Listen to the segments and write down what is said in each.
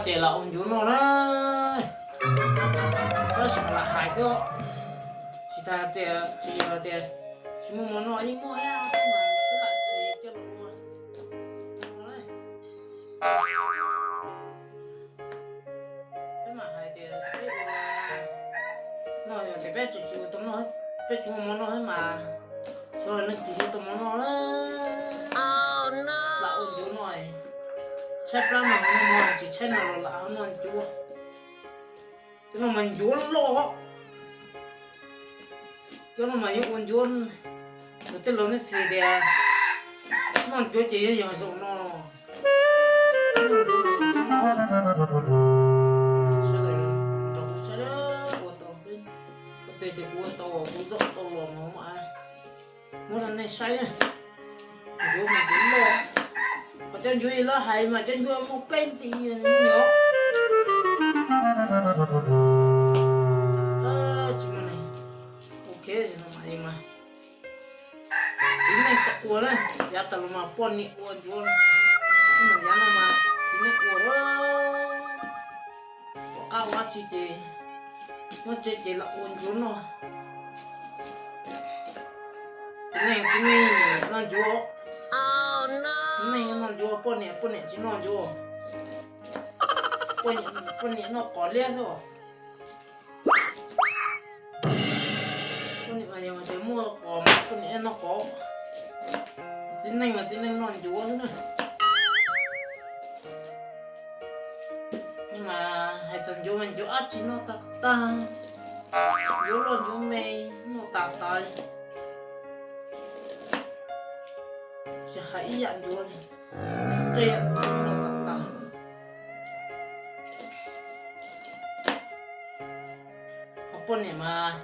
Ces lam ua ncuav noj na, tab sis mas lam hais xwb, tsis tas tias tsis yog tias tsis muaj mov noj, yeej muaj thiab, mas peb lam tsev coj los ua no na. Peb mam hais tias peb ua no yog tias peb tseem tsis ua tau noj, peb tsis muaj mov noj thiab mas, xyov leej twg yuav tau mov noj na. Lam ua ncuav no, tshaib plab mas ua mov, tsis tshaib no los lam noj ncuav. Cov no mas ncuav loj, cov no mas yuav ua ncuav, luag tej laus nej txhais tias noj ncuav ces yuav yog zaum no. Sawv daws nrog kuv saib, ua tau, ua tau ces kuv ua tau, kuv zaum tau los mas muab rau nej saib. Ncuav mas ncuav loj, ho cov ncuav lawv hais mas cov ncuav muaj peb nti os. Tsis muaj neeg, ok, mas txiv neej tau ua na, yav tas los mas poj niam ua ncuav, yav no mas txiv neej ua. Tom qab ua dab tsi ces nyob tsev ces lam ua ncuav noj. Txiv neej, txiv neej noj ncuav, txiv neej noj ncuav, poj niam, poj niam tsis noj ncuav, poj niam noj qos liab xwb. Poj niam mas yog tias muaj qos mas poj niam noj qos, txiv neej mas txiv neej noj ncuav xwb na. Mas hais txog ncuav mas ncuav dab tsi noj tag tag, ncuav loj ncuav me noj tas tas. Tsis hais ib yam ncuav li, tej yam ncuav noj tas tas. Ho poj niam mas,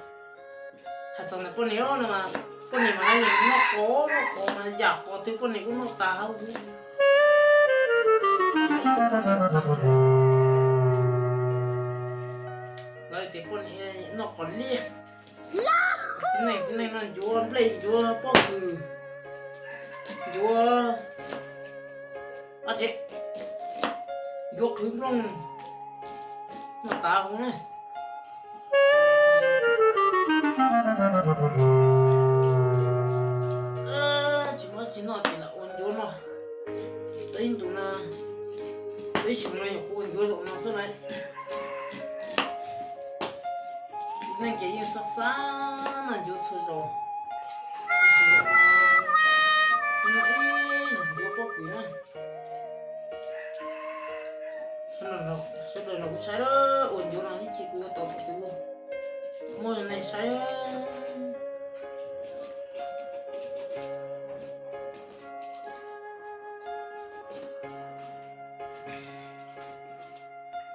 hais txog ntawm poj niam no mas, poj niam mas yeej noj qos noj qos mas yam qos twg poj niam kuj noj tas hauv. Lawv tias poj niam noj qos liab. Txiv neej, txiv neej noj ncuav nplej, ncuav pob kws, ncuav, ncuav qhwv nplooj, noj tas huv na. Tsis muaj dab tsi noj ces lam ua ncuav noj. Tau ib ntus no, tau ib xyoos no nyuam qhuav ua ncuav zaum no xwb na. Txiv neej ces yeej xav xav noj ncuav txhua zaus. Ib zaug ncuav pob kws na. Sawv daws los kuv saib ua ncuav no ib chim kuv ua tau kuv muab nej saib.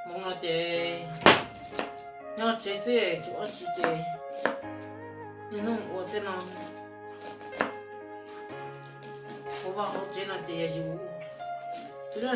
Hmo no ces nyob tsev xwb tsis ua dab tsi ces niaj hnub ua tej no, ua vaj hauv tsev no ces yog yus xwb na.